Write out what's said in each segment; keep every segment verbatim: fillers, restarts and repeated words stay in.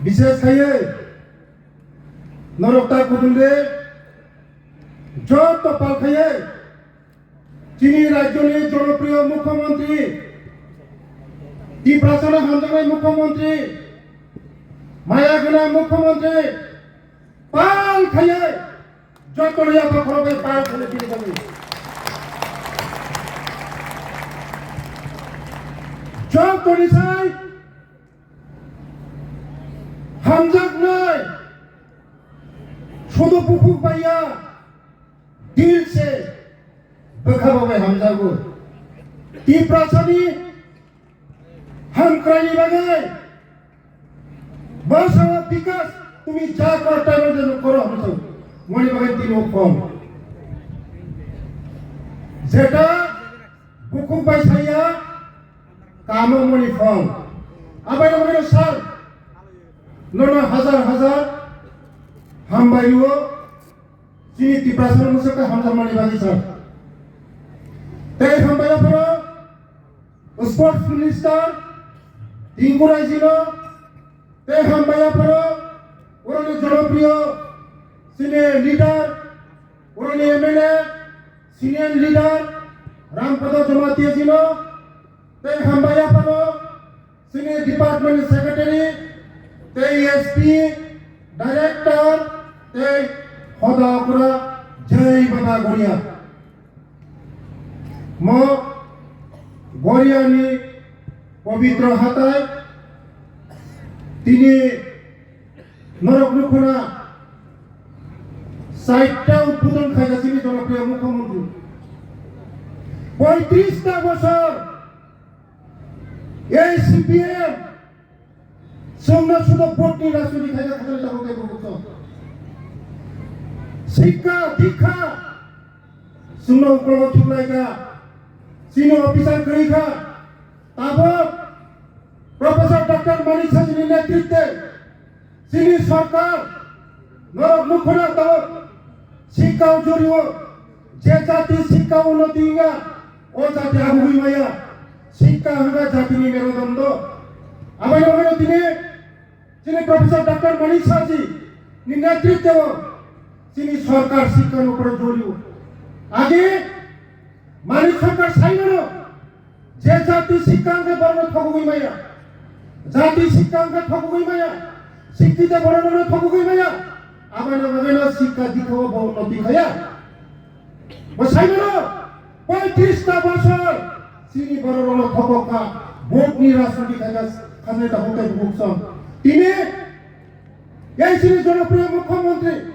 Bishes khaiwi norok ta kudung de joto pal khaiwi chini rajyoni jonopriyo mukhyamantri, Tiprasano hamjaknai mukhyamantri, maya gwnang mukhyamantri pal khaiwi joto yapha khorokbai pal khaiwi chini bagwi. Jotoni sai hamjaknai, sudu bukhuk baiya, dil se bwkha bo bai hamjago. Tiprasani hamkraini bagwi bwskango bikas tumi ja kor taino de koro hamjak. Moni bagwi tini ukhom. Jeta bukhuk bai saya, kamo moni phone. Abai no mani sir. Nono hazar hazar hambai o chini Tiprasa no musaka hamjak mani bagi sir. Tei hambai apharo sports minister Tinku Raijino tei hambai apharo oroni jonopriyo chini leader oroni M L A, senior leader Rampada Jamatia jino tei hambai aphano chini department secretary tei S P, director tei hoda okra Jai Baba Goria. Mo Goria ni pobitro hatai tini norok nukhuna saita udbodon khaijak chini jonopriyo mukhyamantri. Poitrista bosor ei C P M chwngno sudo vote ni rajniti khaijak khajani tabuk tei bukuk chwng. Sikha dikha chwngno ukologo thuklaikha, chini officer kwrwikha, tabuk Professor Doctor Manik Saha ni netritwe chini sorkar norok nukhuna tabuk sikha o jorio, je jati sikha unnoti wngya, o jati abugwi maya, sikha hwnba jatini merudondo. Aboni bagwino tini chini Professor Doctor Manik Saha ji ni netritwo chini sorkar sikha ni upore jorio. Age Manik Sarkar sai mano, je jati sikha wngkhe borokno thokgwi maya. Jati sikha wngkhe thokgwi maya. Sikkito borokno thokgwi maya. Aboni bagwino sikha dikha o bo unnoti khaya. Bo sai mano, poitrista bosor chini borokno thokok kha, vote ni rajniti khaina, khaina ta hote bukuk song. Tini ei chini jonopriyo mukhyamantri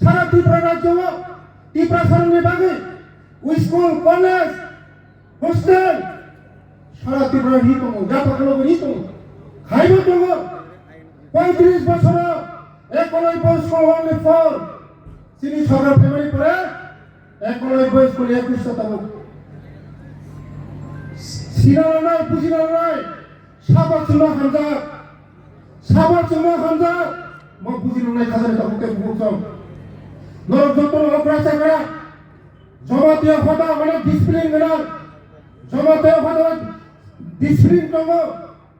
sara Tripura rajyo o Tiprasarokni bagwi school, college, hostel, sara Tripura ri tongo, yapha khulogwi ri tongo, khaibo tongo. Poitris bosoro ekolobbo school only four. Chini sorkar phaimani pore ekolobbo school ekush ta tabuk. Sina nanai, bujina nanai, sabo chwngno hamjak, sabo chwngno hamjak, mo bujina nanai khajani tabuk tei bukuk chwng. Norok jotono okra chakra, Jamatia hoda onek discipline gwnang. Jamatia hoda discipline tongo,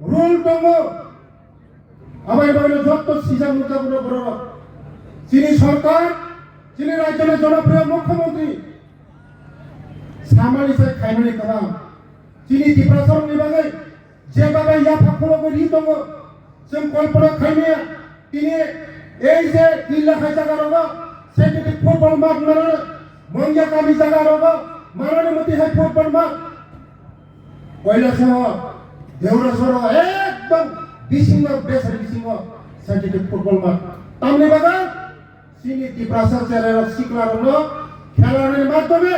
rule tongo. Abai bagwino jotto sijak nukjago borok. Chini sorkar, chini rajyoni jonopriyo mukhyamantri samani sai khaimani kwbang. Chini Tiprasarokni bagwi je bagwi yapha khulogwi ri tongo, chwng kolpona khaimaya. Tini ei je illa hai jaga rogo synthetic football mat manani, Mongya kami jaga rogo manani mwtwi hai football mat. Koilasohor, Deurasoro ekdom bisingo, besar bisingo synthetic football mat. Tamni bagwi chini Tiprasa cherairok siklorokno khelarni madhyome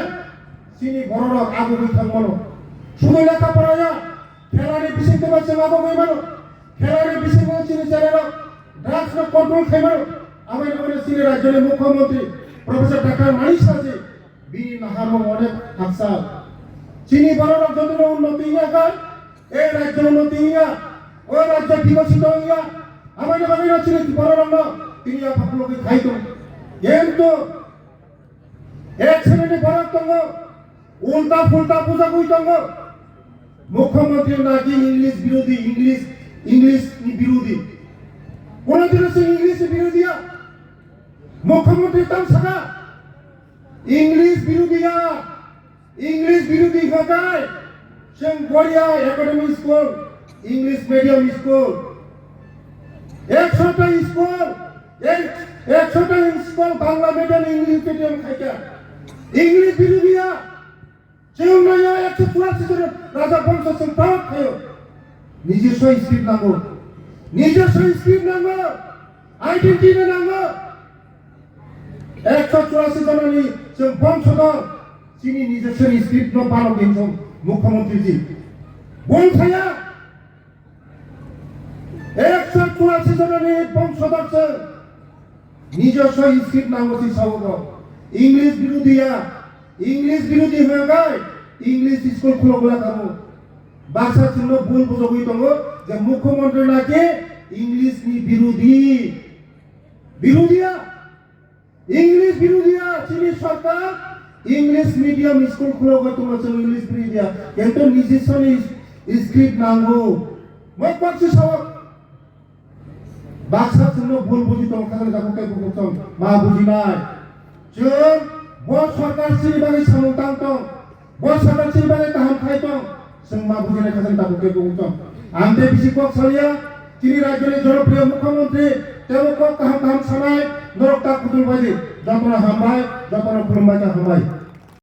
chini bororok agugwi thangmano. Sudu lekha poraya, khelani bisingtwibo chwng agugwi mano. Khelani bisingo chini cherairok drugs no control khaimano. Aboni bagwi chini rajyoni mukhyamantri Professor Doctor Manik Saha ji bini naharmung onek haksa. Chini bororok jotono unnoti wngya kha, ei rajyo unnoti wngya, o rajyo bikosito wngya. Aboni bagwino chini bororokno tini yapha khulogwi khai tongo. Kintu ek sreni borok tongo, ulta pulta bujagwi tongo. Mukhyamantri naki English birodhi, English, English ni birodhi. Kono dino chwng English ni birodhi ya. Mukhyamantri tang saka English birodhi ya. English birodhi hwnkhe chwng Boria Academy School, English medium school, ekshota school, ek-, ekshota school Bangla medium, English medium khaikha. English birodhi ya. Chwng noyo ekshota churasi jon raja bongso chwng proud khayo. Nijoswa script nango. Nijoswa script nango. Identity no nango. Ekshota churasi jononi chwng bongso dol. Chini nijoswani script no balo din chwng Mukhyamantri ji. Bong saya. Ekshota churasi jononi bongso dol chwng. Nijoswa script nango si sao bo. English birodhi ya. English birodhi hwnkhe English school khulogwi tamo. Baksa chwngno bul bujogwi tongo je Mukhyamantri naki English ni birodhi. Birodhi ya. English birodhi ya, chini sarkar English medium school khulogwi tongo chwng English birodhi ya. Kintu nijoswani script nango. Mok mok si sao. Baksa chwngno bul buji tongo, khajani tabuk khe bukuchong ma bujinai. Chwng bo sarkar chini bagwi samung tang tong, bo sarkar chini bagwi kaham khai tong, chwng ma bujinai khajani tabuk khe bukuchong. Ang tei bisi kok saliya, chini rajyoni jonopriyo mukhyamantri teibo kok kaham kaham sanai, norok ta kutul bai di, jotono hambai, jotono khulumbai ta hambai.